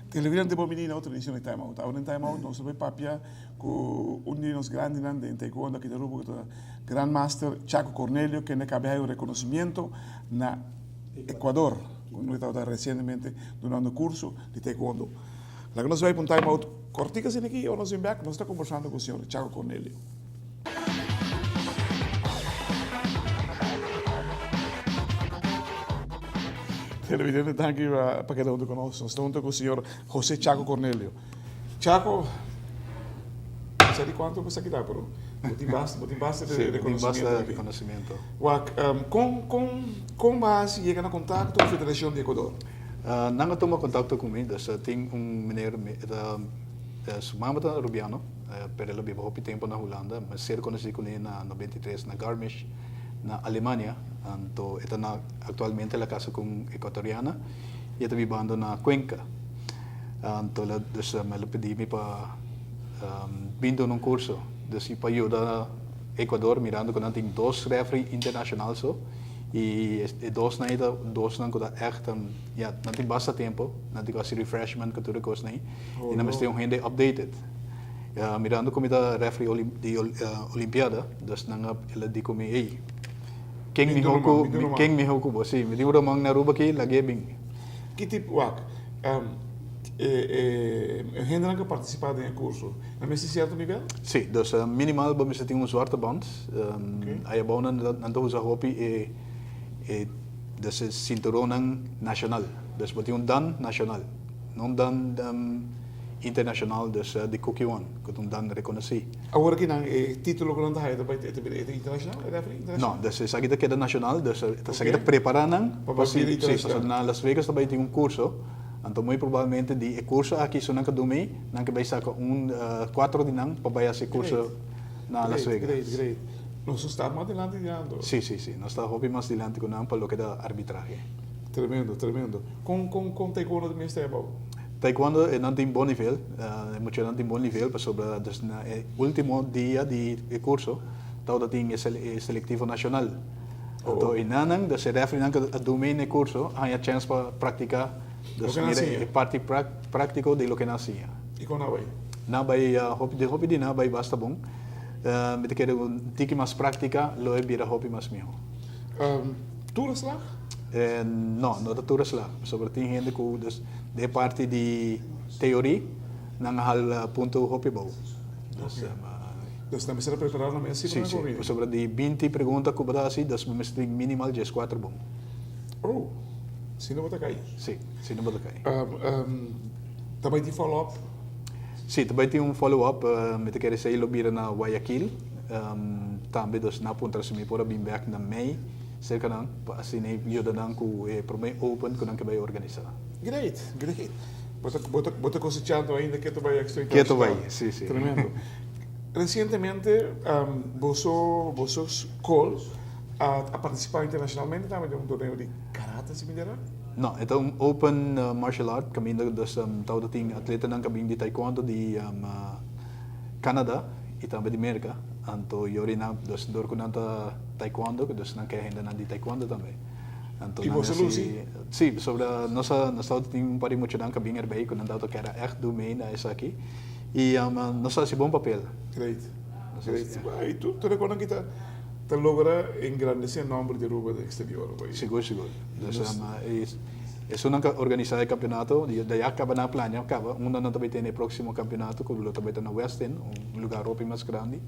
Televidente bon bini na otro edicion di Time Out. Awor den Time Out nos ta bay papia cu un di nos grandinan den taekwondo aki na Aruba cu ta Grand Master Chaco Cornelio kende a caba di haya un reconocimiento na Ecuador cu e tabata recientemente dunando curso di taekwondo. Laga nos bay pa un Time Out cortico asina aki y ora nos bin bek nos ta conversando cu señor Chaco Cornelio. Televidente danki pa keda hunto cu nos. Nos ta hunto cu señor Jose Chaco Cornelio. Chaco, no sa di cuanto bo sa kita pero bo tin basta, bo tin basta Sí, bo tin basta reconocimiento aki. reconocimiento. Wak, con, con, con bo a haci yega na contacto cu Federacion di Ecuador? Nan a tuma contacto cu mi, dus tin un meneer, e ta, su mama ta Arubiano, pero el a biba hopi tempo na Hulanda, mi a ser conoci cune na 93 na Garmisch, na Alemania, anto e ta na, actualmente el a casa cu un ecuatoriana y e ta bibando na Cuenca. Anto el a dus el a pidi mi pa bin duna un curso, dus pa yuda Ecuador mirando cu nan tin dos referee internacional so y e dosnan ey ta dosnan cu ta echt ya nan tin basta tempo, nan tin cu haci refreshment cu tur e cosnan ey y nan mester un hende updated. Mirando cu mi ta referee di olimpiada dus nan a el a di cu mi ey ken miho cu ken miho cu bo, si mi tin un ruman na Aruba aki lag'e bin. Ki tipo wak e hendenan ku partisipá den e kurso nan mester sierto nivel? Sí, dus minimal bo mester tin un zwarte band. Ayabou nan nan ta usa hopi e e dus e sinturonnan nashonal. Dus bo tin un dan nashonal, no un dan internashonal dus di Kukkiwon ku ta un dan rekonosí. Awor aki nan e titulo ku nan ta haya ta bai ta bira internashonal, e referee internashonal? No, dus esaki ta keda nashonal, dus esaki ta prepara nan pa bai bira internashonal. Si, pasobra na Las Vegas ta bai tin un kurso, anto muy probablemente di e kurso aki su nan ka dumi, nan ke bai saka un kuatro di nan pa bai hasi e kurso na Las Vegas. Great, great, great. Nos no sta mas dilanti di nan anto? Si, si, si, nos ta hopi mas dilanti ku nan pa loke ta arbitrahe. Tremendo, tremendo. Kon, kon, kon taekwondo ta mester abou? Taekwondo e nan tin bon nivel, e muchanan tin bon nivel pasobra dus na e ultimo dia di e curso tabata tin e selectivo nacional. Anto e nannan, dus e refereenan cu a dumi na e curso a haña chance pa practica, dus mira e parti practico di loke nan a siña. Y con nan a bay? Nan a bay hopi, di hopi di nan a bay basta bon. Mi ta kere un tiki mas practica lo e bira hopi mas miho. Tur a slag? No, no ta tur a slag. Pasobra tin hende ku dus den e parti di teorí nan a hal punto hopi abou. Dus, Dus nan mester a prepará nan mes si pa nan kore. Si, si. Pasobra di binti pregunta ku bo ta hasi, dus bo mester tin minimal dieskuater bon. Oh, si no bo ta kai. Si, si no bo ta kai. Ta bai tin follow up? Si, ta bai tin un follow up. Mi ta kere esei lo bira na Guayaquil. Tambe dus nan a puntra si mi por a bin bek na mei serka nan pa asina e yuda nan ku e prome open ku nan ke bai organisá. Great, great. Bo ta bo ta bo ta kosechando ainda ke ta bai extra Ke ta bai, si, si. Tremendo. Resientemente boso boso skol a a partisipá internashonalmente tambe den un torneo di karate si mi dera? No, e ta un open martial art kaminda dus tabata tin atletanan ku a bin di taekwondo di Canada y tambe di Merca, anto yori nan, dus dor cu nan ta taekwondo, dus nan ke hendenan di taekwondo tambe. Anto Y nan boso hasi, luci? Si, pasobra nos a, nos tabata tin un par di muchanan cu a bin erbij cu nan tabata kere echt do mee na esaki y nos a hasi bon papel. Great, great. Y tur, tur e cosnan ki ta, ta logra engrandece nomber di Aruba den exterior. Sigur, sigur. Dus Esunnan ku a organisá e kampionato, di ya kaba nan a plania kaba unda nan ta bai tene e próksimo kampionato ku lo ta bai ta na West End, un lugar hopi mas grandi,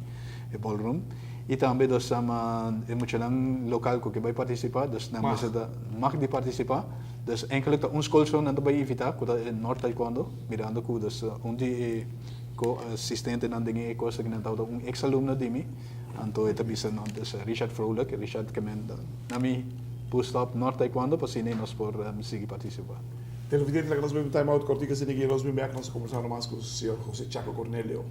e ballroom. I tambe nos sama e muchanan lokal ku ke bai partisipá, dus nan mester ta mag di partisipá. Dus enkele ta un skol so nan ta bai invitá ku ta e North Taekwondo, mirando ku dus un di e ko-asistentenan den e kos aki nan tabata un eks alumno di mi, anto e ta bisa nan, dus Richard Vrolijk, Richard Kement, na mi. Bus stop North Taekwondo pa asina nos por sigui participa. Televidente laga nos bai un time out kortico asina ki nos bin bek nos ta kombersando mas ku señor Jose Chaco Cornelio.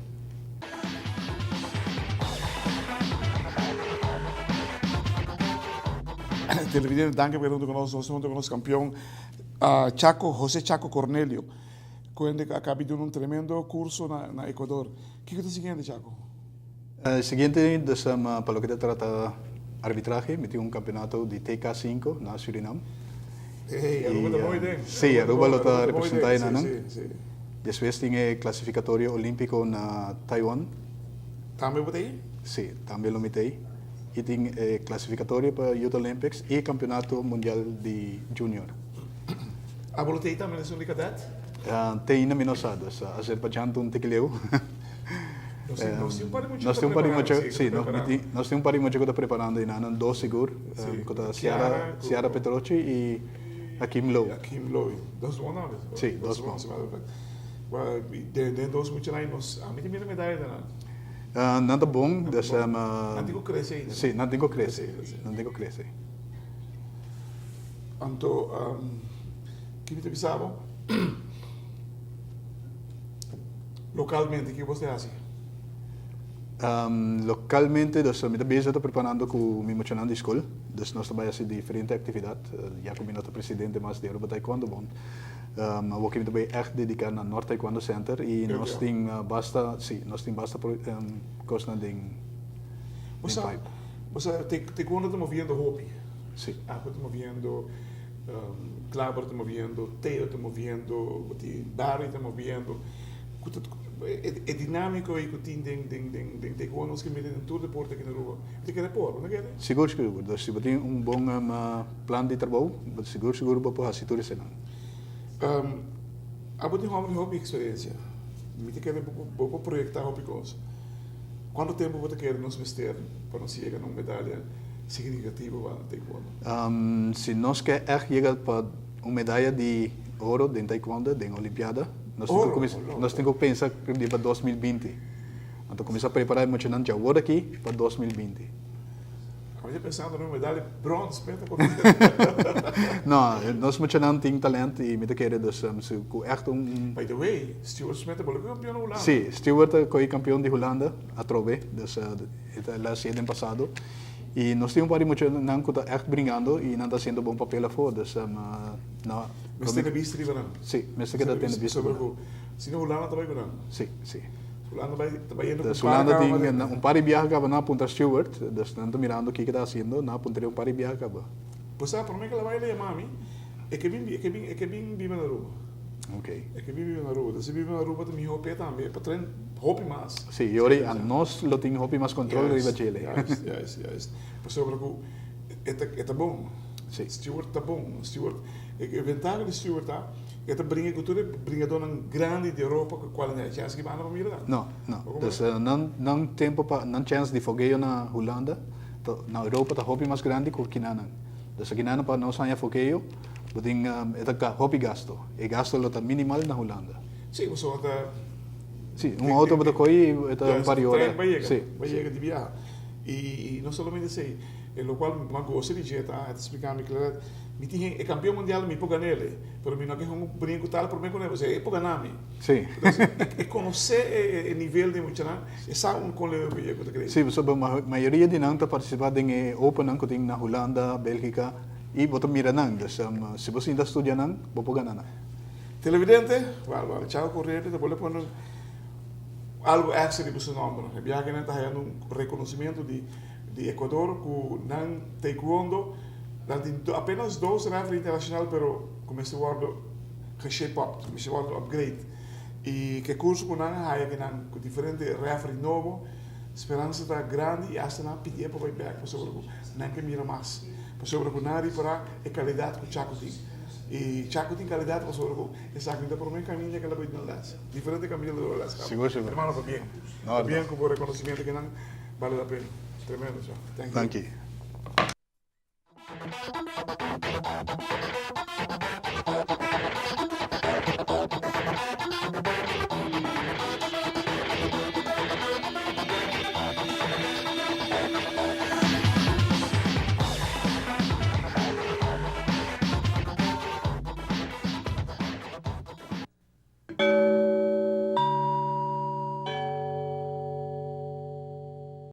Televidente, danki pa hunto ku nos. Nos ta hunto ku nos kampion Chaco, Jose Chaco Cornelio, kuende a kabi duna un tremendo kurso na Ecuador. Kiko ta siguiente, Chaco? E siguiente, dus pa loke ta trata arbitrahe, mi tin un kampeonato di TK sinku na Surinam. Hey, Aruba ta mooi den. Sí, Aruba lo ta representa enanan. Despues tin e klasifikatorio olímpiko na Taiwan. Tambe bo ta ei? Sí, tambe lo mi ta ei. I tin e klasifikatorio pa Youth Olympics i kampeonato mundial di junior. Abo lo ta ei tambe na esun di kadet? Te ainda mi no sa, dus Azerbaijan ta un tiki leu. Nos tin un par di mucha ku ta preparando. Sí, nos tin un par di mucha ku ta preparando einan, nan dos sigur, ku ta Ciara Petrocci i Hakim Lowe. Hakim Lowe, dos bon tambe. Sí, dos bon. Den dos muchanan ei nos, ami ta mira medaya den nan. Nan ta bon, dus. Nan tin ku krese ainda. Sí, nan tin ku krese, nan tin ku krese. Anto, ki mi ta bisa bo? Localmente, ki bo ta hasi? Localmente, dus mi ta bezig ta preparando cu mi muchanan di school. Dus nos ta bay haci diferente actividad. Ya cu mi no ta presidente mas di Aruba Taekwondo Bond. Awor cu mi ta bay echt dedica na Noord Taekwondo Center y nos tin basta, si, nos tin basta cosnan den pipe. Bo sa, taekwondo ta moviendo hopi. Si. Ajo ta moviendo. Klaber ta moviendo, Teo ta moviendo, bo tin Barry ta moviendo. Ku ta e dinamiko ei ku tin den den den den taekwondo nos ke mira den tur deporte aki na Aruba. Bo ta kere por, bo no kere? Sigur sigur. Dus si bo tin un bon plan di trabou, bo sigur sigur bo por hasi tur esenan. Abo tin hòmber di hopi eksperensia. Mi ta kere bo por proyektá hopi kos. Kuantu tempu bo ta kere nos mester pa nos yega na un medalia signifikativo pa taekwondo? Si nos ke ègt yega pa un medaya di oro den taekwondo den olimpiada, nos tin ku kuminsá, nos tin ku pensa riba 2020. Anto kuminsá prepará e muchanan djawor aki pa 2020. Ami ta pensando na un medaya di brons, pero ta No, nos muchanan tin talent i mi ta kere dus si ku ègt un. By the way, Stuart Smit a bolbe kampion na Hulanda. Si, Stuart a kohe kampion di Hulanda atrobe, dus e ta el a hasié den pasado. I nos tin un par di muchanan ku ta ègt bringando i nan ta hasiendo bon papel afó, dus no. Mester tene bista riba nan. Si, mester keda tene bista riba nan. Si no Hulanda ta bai ku nan. Si, si. Hulanda bai ta bai yendo ku un par kaba. Hulanda tin un par di biaha kaba nan a puntra Stewart, dus nan ta mirando kiko e ta hasiendo, nan a puntr'é un par di biaha kaba. Bo sa promé ku el a bai el a yama mi, e ke bin e ke bin e ke bin biba na Aruba. Ok. E ke bin biba na Aruba. Si biba na Aruba ta mihó p'e tambe, e pa train hopi mas. Si, i ora ei nos lo tin hopi mas control riba djele. Juist, juist, juist. Pasobra ku e ta e ta bon. Si. Stewart ta bon. Stewart, e ventaha di Stewart ta. E ta bringa ku tur e bringadónan grandi di Europa ku kual nan e chèns ki banda pa mira nan. No, no. Dus nan nan tempu pa nan chèns di fogeo na Hulanda ta na Europa ta hopi mas grandi ku kinanan. Dus kinanan pa nos haña fogeo bo tin e ta hopi gasto. E gasto lo ta minimal na Hulanda. Sí, pasobra ta. Sí, un auto bo ta kohe i e ta un par di ora. Tren pa yega, pa yega di biaha. I no solamente esei, e lokual mi mas gosa di dje ta, e ta splika mi Claret, mi tin e kampion mundial mi por gan'el. Pero mi no ke hunga brinco tal prome cu ne pasobra e por gana mi. Sí. Entonces e conoce e nivel di muchanan, e sa un con leu cu cu ta crece. Sí, pasobra mayoria di nan ta participa den e opennan cu tin na Hulanda, Belgica y bo ta mira nan. Dus si bo sinta studia nan, bo por gana nan. Televidente, bárbaro, Chaco Corriente ta bolbe pone algo extra riba su nomber. E biaha cu nan ta hayando un reconocimento di di Ecuador cu nan taekwondo. Nan tin apenas dos referee internacional pero cu mester wordo geshape up, cu mester wordo upgrade. Y cu e curso cu nan a haya cu nan cu diferente referee nobo, speransa ta grandi y hasta nan a pidié pa bay bek pasobra cu nan ke mira mas. Pasobra cu nan a ripara e calidad cu Chaco tin. Y Chaco tin calidad pasobra cu esaki no ta prome caminda cu el a bay duna les. Diferente caminda el a duna les caba. Sigur, sigur. Hermano, pabien. Pabien cu bo reconocimiento cu nan bale la pena. Tremendo, Chaco. Thank you. Danki.